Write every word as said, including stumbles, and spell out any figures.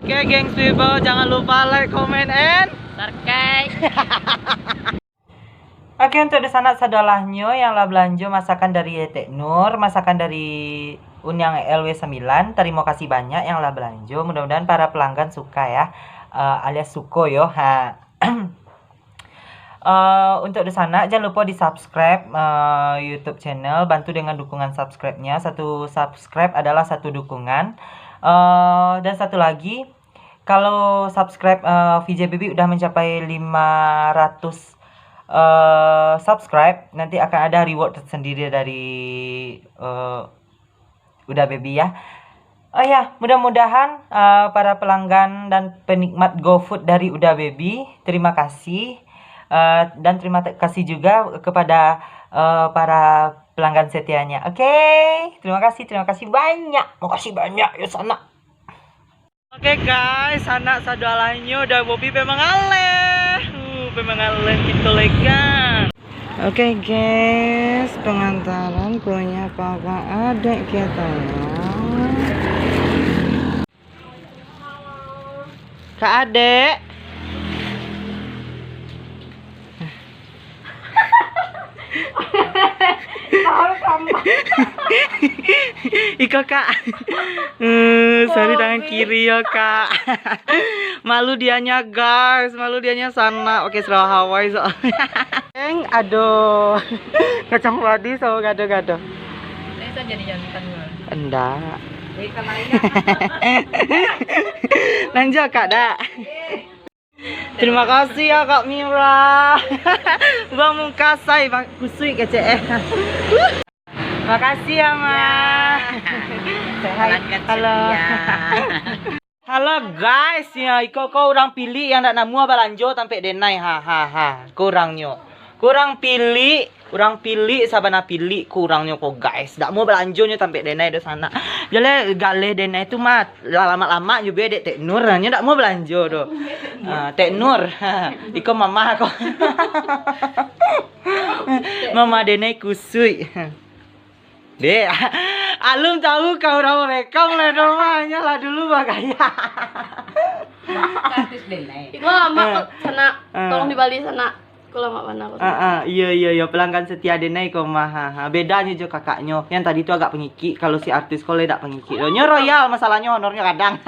Oke, gengs Wibo, jangan lupa like, comment, and subscribe. Oke, untuk dunsanak sadolahnyo yang lah balanjo masakan dari Etek Nur, masakan dari Uniang L W sembilan, tarimo kasih banyak yang lah balanjo. Mudah-mudahan para pelanggan suka ya, eh, alias suko yo. Ha. Eh, untuk dunsanak, jangan lupa di-subscribe, eh, YouTube channel, bantu dengan dukungan subscribe-nya. Satu subscribe adalah satu dukungan. Eh, dan satu lagi, kalau subscribe, eh, V J Baby udah mencapai lima ratus, eh, subscribe, nanti akan ada reward tersendiri dari, eh, Uda Baby ya. Oh ya, mudah-mudahan, eh, para pelanggan dan penikmat GoFood dari Uda Baby, terima kasih. Eh, dan terima te-, kasih juga kepada, eh, para pelanggan setianya. Oke, terima kasih, terima kasih banyak. Makasih banyak, yo sanak. Oke guys, sanak sadolahnyo Uda Baby pai mangaleh. Uh, pai mangaleh kito legan. Oke guys, pengantaran punya kakak adek kita ya. Kak adek. Iko kak. Eh, sorry, tangan kiri yo kak. Malu dianya guys, malu dianya sanak. Oke, selalu Hawaii so. Eng, aduh. Kacang padi sama gado-gado. Ini saja dijanjikan dulu. Endak. Wih, kan lainnya. Lanjut kak dak. Terima kasih ya Kak Mira. Bang Mungkasai, Bang Kusui kecek eh. Makasih ya, Ma. Ya. Say hi. Pelanggan halo setia. Halo guys, ya iko ko urang pilik yang dak namuah balanjo tampek denai. Ha ha ha. Kurangnyo. Kurang pilik, urang pilik sabana pilik kurangnyo ko guys. Dak muah balanjonyo tampek denai do sanak. Jaleh galeh denai tu mah Lah lamak-lamak jo be dek Tek Nur, nyo dak mau balanjo doh. Ah, Tek Nur. Iko mamah ko. Mamah denai kusuik. Dek, alun tahu ka urang merekam lah doh mah, nyo lah dulu bagaya. Artis denai. Iko lamak kok, sanak. Ah. Tolong dibali sanak. Ko lamak bana ko. Ah, ah, iyo, iyo, iyo, pelanggan setia denai ko mah. Ha, ha. Bedanyo jo kakaknyo. Yang tadi tu agak pangikik, kalau si artis ko lai dak pangikik doh. Nyo royal masalahnyo, honornyo kadang.